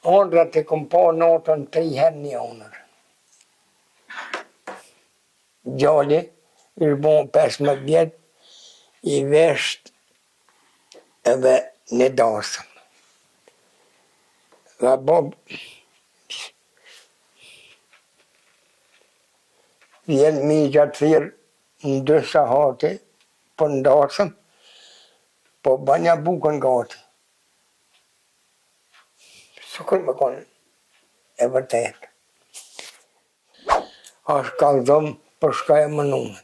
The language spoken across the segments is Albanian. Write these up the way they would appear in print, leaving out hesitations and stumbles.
Ondrrat e kom pa natën tri herë një ondërr. Djali ish bo 15 vjet i vesht edhe një dasëm. Dhe bo vjen mixha t'thirr në dy sahati për në dasëm, po banja bukën gati. Sikur me kon e vërtetë. Asht kallzom për shka e mënume.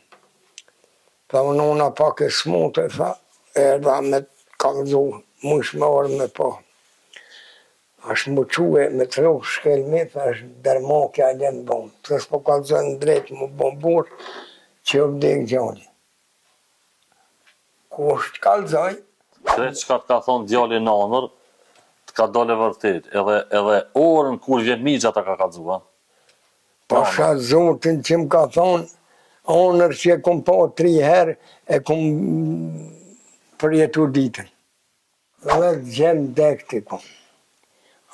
Tha nona pak e smute, tha, erdha me t'kallzu, mujsh me ardh me pa. Asht m'u çue me t'rrok shkelmi, tha, është dermakja e lem bon. Pse s'po kallzon drejt m'u bo burrë, që o vdek djali. Kush të kallzoj? Krejt çka të ka thonë djali në ëndërr, të ka dalë e vërtetë, edhe edhe orën kur vjen mixha ta ka kallzu, a? Pasha Zotin që më ka thonë, ëndërr që e kom pa tri herë, e kom përjetu ditën. Dhet djem dektë i kom.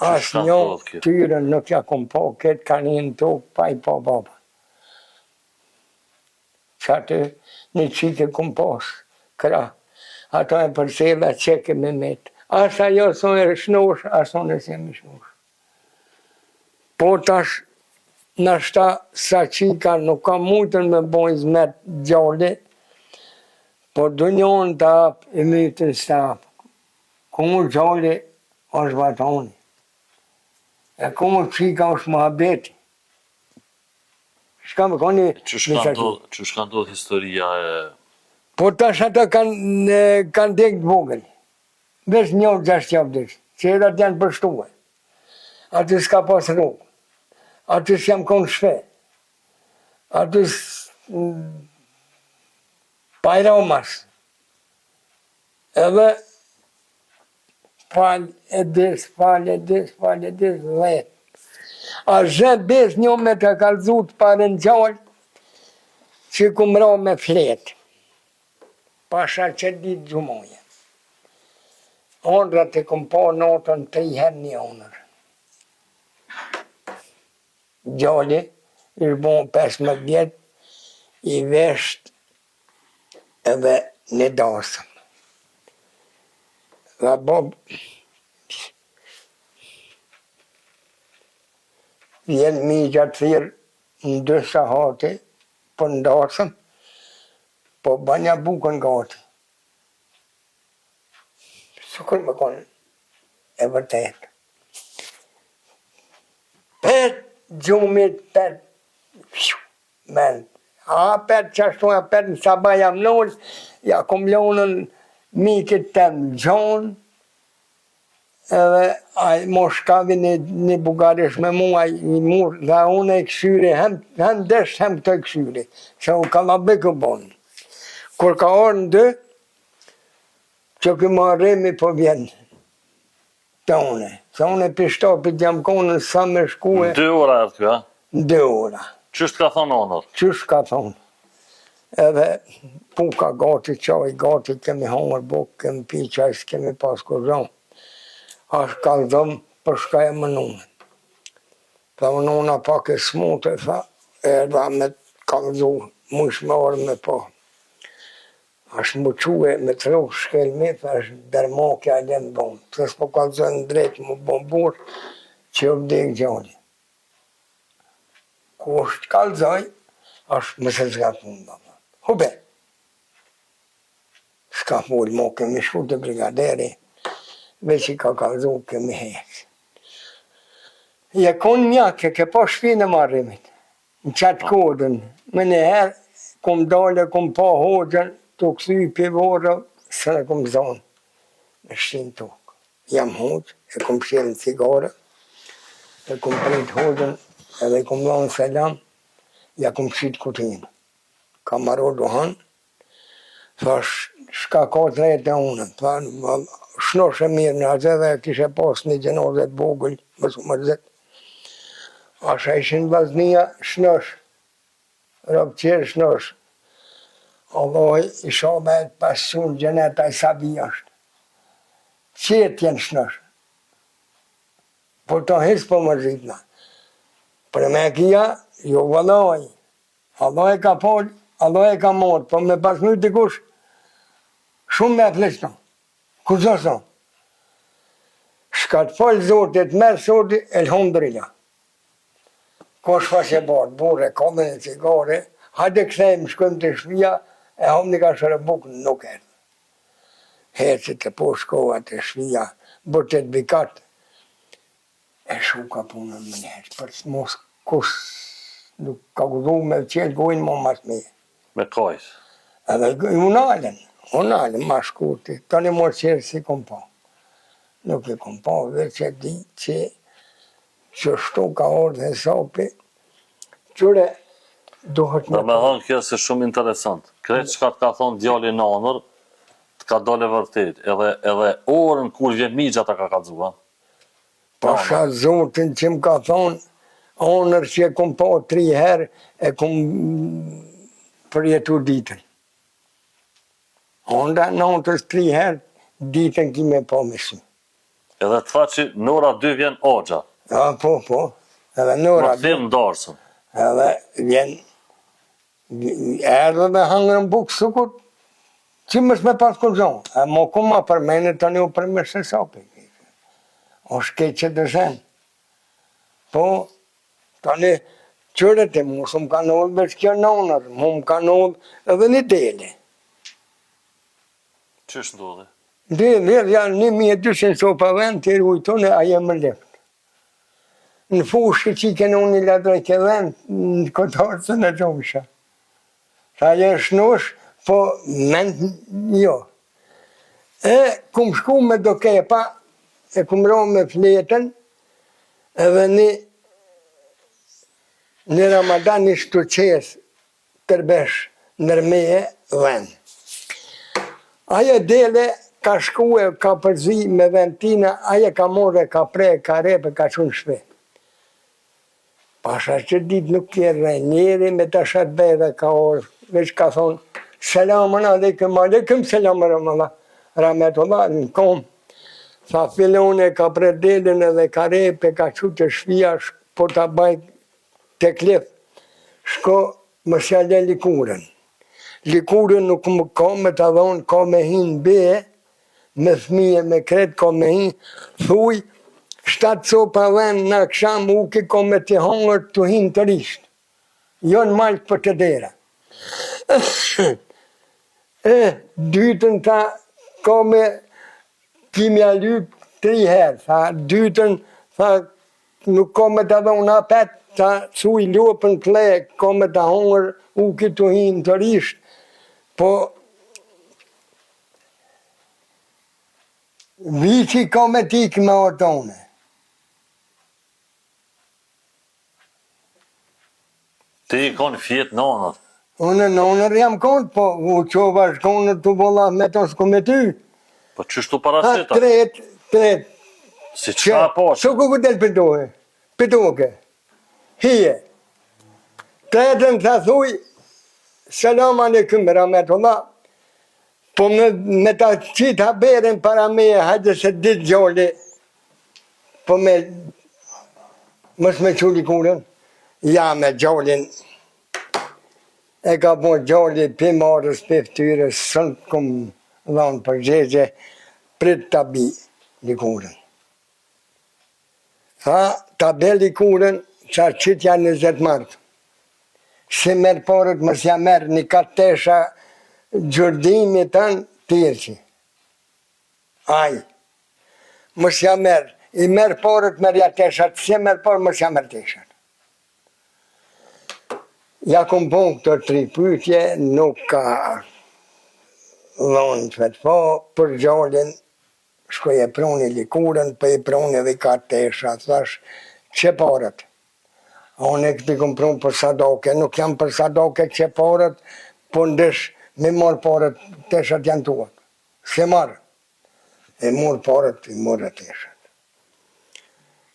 Asnjë tyre nuk ja kom pa këtë kanë hi në tokë pa i pa babën. Qaty një çikë e kom pas krah. Ato e përcjella qe ke me met. As ajo s'o e shnosh, as unë s'jam i shnosh. Po tash nashta sa çika nuk ka mujtun me bo hizmet djali, po dunjon ta hap e mytën s'ta hap. Ku mu djali osht vatani. E ku mu çika osht muhabeti. Shka me koni Qysh ka ndodh, qysh ka ndodh historia e Po tash ata kanë kanë dek të vogël. Veç një javë gjashtë javë dish. Tjerat janë pështue. Aty s'ka pas rrugë. Aty s'jam konë shpe. Aty bajramas. Edhe fal e des, fal e des, fal e des, dhet. A zhe bes një me të kallzu të parën djalë, që kum ra me flet. Pasha qet ditë xhumaje. Ondrrat e kum pa natën tri herë një ondërr. Djali ish bo 15 vjet i vesht edhe një dasëm. Dhe bo vjen mixha t'thirr në dy sahati për në dasëm, po banja bukën gati. Sikur me kon e vërtetë. Pet gjumit, pet, men. A pet qashtu, a pet në sabah jam nol, ja kom lonën mikit tem gjonë, edhe ai mo shkavi një, një bugarisht me mua, ai i mur, dhe unë e këshyri, hem, hem desh, hem këto e këshyri, se u kallabik u bon. Kur ka orë në dy, që ky Muharremi po vjen te une, se une pi shtapit jam konën sa me shkue. Në dy ora erdh ky, a? Në dy ora. Qysh të ka thonë n'ondërr? Qysh ka thonë? Edhe buka gati, çaj gati, kemi hangër bukë, kemi pi çaj, s'kemi pas kurgjo. Asht kallzom për shka e mënume. Tha nona pak e smute, tha, erdha me t'kallzu, mujsh me ardh me pa. Asht m'u çue me t'rrok shkelmi, tha, është dermakja e lem bon. Pse s'po kallzon drejt m'u bo burrë, që o vdek djali. Kush të kallzoj, është mëse s'ka punë, baba. Hube! S'ka fol, mo kemi shku te brigaderi, veç i ka kallzu, kemi hec. Je konë mjak, e ke pa shpinë e Muharremit, në qatë kodën, menjëherë, kum dale, kum pa hoxhën, tu kthy pi vorrë, s'e kum zonë, me shti n'tokë. Jam huq, e kum pshjellë cigare, e kum prit hoxhën edhe i kum dhanë selam, ja kum qit kutinë. Ka maru duhan, thash shka ka të re te unë, tha shnosh e mirë në atë dhe kishe pas një xhenaze të vogël, mos u mërzit. Asha ishin vllaznia shnosh, Rob tjerë shnosh. Allahi ishalla e pas çu në xhenet ai sabi është. Qetë janë shnosh. Po to hiç po mërzitna. Për me kia, jo vëllai. Allah e ka fal, Allah e ka marrë, po me pas myt dikush, shumë me flisno. Kurgjo s'o. Shka të fal Zoti e të merr Zoti, elhamdulillah. Kush faqe bardhë, burrë, ka me një cigare, hajde kthehemi, shkojmë te shpia, e hamë një kashare bukë, nuk erdh. Heci te poshtë shkova te shpia, bërtet bikat, E shuka punën menjëherë, për të mos kush nuk ka guxu me çel gojën mo mas meje. Me kajt. Edhe u nalën, u nalën ma shkurti, tani mo qerë s'i kom pa. Nuk i kom pa, veç e di që qështu ka ardhë hesapi, qyre duhet me... Domethonë kjo se shumë interesant. Krejt çka të ka thonë djali në onër, të ka dole vërtet. Edhe, edhe orën kur vjen mixha ta ka kallzu, a? Pasha Zotin që më ka thonë, onër që e kum pa tri herë, e kum përjetu ditën. Onda natës tri herë, ditën ki me pa me sy. Edhe të tha që në ora 2 vjen axha. A, po, po. Edhe në ora 2. Më në Edhe vjen Erdhe dhe hangrëm bukë sikur që mos me pas kurgjo. E mo ku ma përmene tani u përmesh se sapi. Osht keq që të shen. Po, tani qyre ti, mu s'më ka ndodhë veç kjo n'onër, mu më ka ndodhë edhe një dele. Qysh ndodhi? Dele, janë 1200 copa dhen, të rujtune, a jem më leftë. Në fushë që i kena unë i ladroj ke dhen, në kotorë në gjumsha. Tha je shnosh, po mend jo. E kum shku me do kepa, e kum ra me fletën, edhe një, një Ramadan ish tu qes tërbesh nër meje dhen. Ajo dele ka shku e ka përzi me dhen tina, ai e ka morr e ka pre e ka rep e ka çu në shpi. Pasha që ditë nuk ke rre njeri me ta shat bere ka ardh, veç ka thonë selamën alejkum alejkum selam rahmetullah rahmetullah në kom. Tha filoni e ka pre delen edhe ka rep e ka çu te shpia po ta baj Teklif, shko mos ja le likurën. Likurën nuk më ka me ta dhonë, ka me hi në be, me fëmijë me krejt ka me hi, thuj, shtatë copa dhen në aksham uki ka me t'i hongër tu hi në torisht. Jo në mal po te dera. E, dytën tha, ka me ti m'ja lyp tri herë, tha, dytën, tha, Nuk ka me ta dhonë apet, tha thuj lopën tle, ka me ta hongër uki tu hi në torisht, po viçi ka me t'ikë me ortone. Ti je konë fjet në onër. Unë në onër jam konë, po u çova shkonë të bolla me to s'ku me ty. Po qysh t'u paraqita? Ha, tret, tret. Si çka po? Që ku ku del për duhe? Për duke. Hije. Tretën tha thuj, selam alejkum, rahmetullah, po me, me ta qitë haberin para meje, hajde se ditë gjoli, Po me mos me çu likurën, ja me gjolin, e ka bo gjoli pi marrës pi ftyrës, s'un kum dhonë përgjegje, prit ta bi likurën. Tha, ta be likurën, qa qitja 20 mark. Si merr paret, mos ja merr një kat tesha gjurdimi tanë, tirqi. Ai, mos ja merr, i merr paret merrja teshat, si merr paret mos ja merr teshat. Ja kum bo këto tri pyetje, nuk ka dhonë fetva, për djalin shkoj e pruni likurën, po i pruni edhe i ka tesha, thash, qe paret. Unë e këti kum pru për sadake, nuk jam për sadake qe paret, po ndesh me marr paret, teshat janë tuat. S'e marr. E mur paret, i mur e teshat.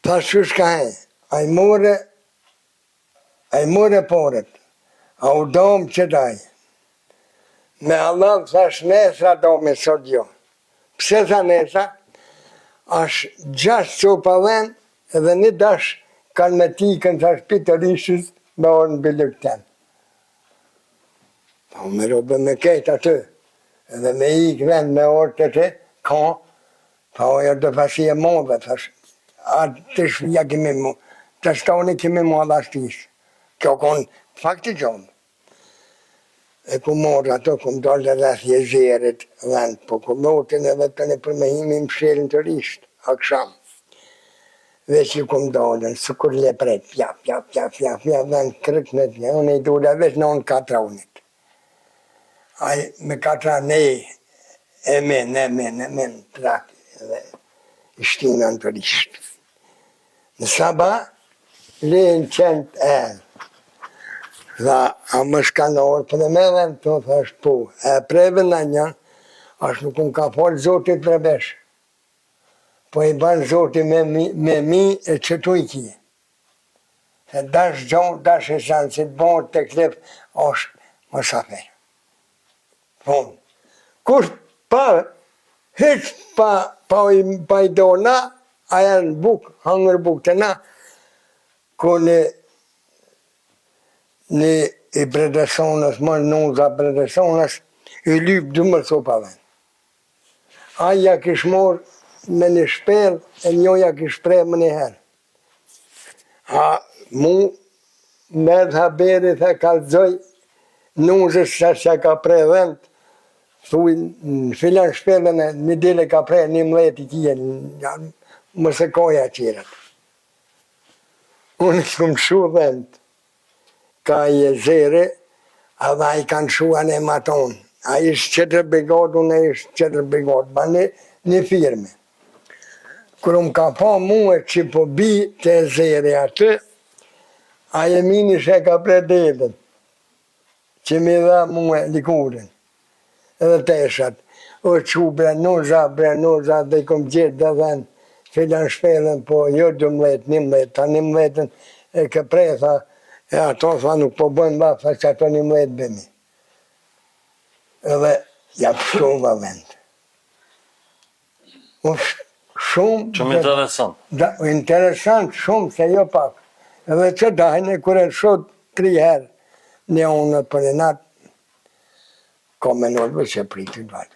Thash qysh ka he, a i more, a i more paret, a u dam qëtaj. Me Allah thash nesra dami, sot jo. Pse tha nesra? Asht gjashtë copa dhen. Edhe një dash kanë me t'ikën thash pi të rishës me ardhë në bylyk tem. Po me robë me kejt aty, edhe me ikë vend me ardhë te ti, ka, po ajo befasi e madhe, thash, a te shpia kemi mu, te stani kemi mu adhastis. Kjo konë fakt i gjallë. E ku morë ato, kum dalë rreth jezerit, vend, po ku motin edhe tani për me hi mi mshelë në turisht, aksham. Veç ju kum dalën, sikur lepret, pja, pja, pja, pja, pja, vend kryt me pja, unë i dola veç në anë katranit. Ai me katran e, e men, e men, e men, trak, edhe i shtina në turisht. Në saba, lejnë qentë erë. Tha, a më shka në orë për me dhe në të, thash, po, e preve në një, ashtë nuk më ka falë Zotit për besh. Po i ban Zoti me me mi e qëtu i ki. Se dash gjo, dash e zanë, si të bëhet teklif, është mësafer. Thonë, kush pa, hiç pa, pa, pa i do na, a janë buk, hangër buk të na, ku një, një i Bredesonës, më nuza Bredesonës, i lypë dy më copa ven. Ai ja kish marrë me një shpellë e njo ja kish pre menjëherë. A mu m'erdh haberi tha kallxoj nuzës se çka ka pre dhent, thuj në filan shpellën e një dele ka pre 11 i kije, mos e koja tjerat. Unë kum çu dhent. Ka jezeri, edhe ai kanë çu anë e matonë. Ai ishte qetër brigadë, unë ish qetër brigadë, ma një, një firme. Kur më ka pa mue që po bi te jezeri aty, ai e mini se ka pre delen, që mi dha mue likurin. Edhe teshat, o çu bre nuza, bre nuza, dhe i kom gjetë dhe dhen, filan shpellën, po jo 12, 11, ta 11 e ke pre, tha, e ato, tha, nuk po bëjmë llaf, tha, që ato 11 bëmi. Edhe ja pështova vend. Është shumë... Shumë interesant. Da, interesant shumë, se jo pak. Edhe që dajnë, kur e shoh tri herë një unë për një natë, ka me nërë që pritë të vajtë.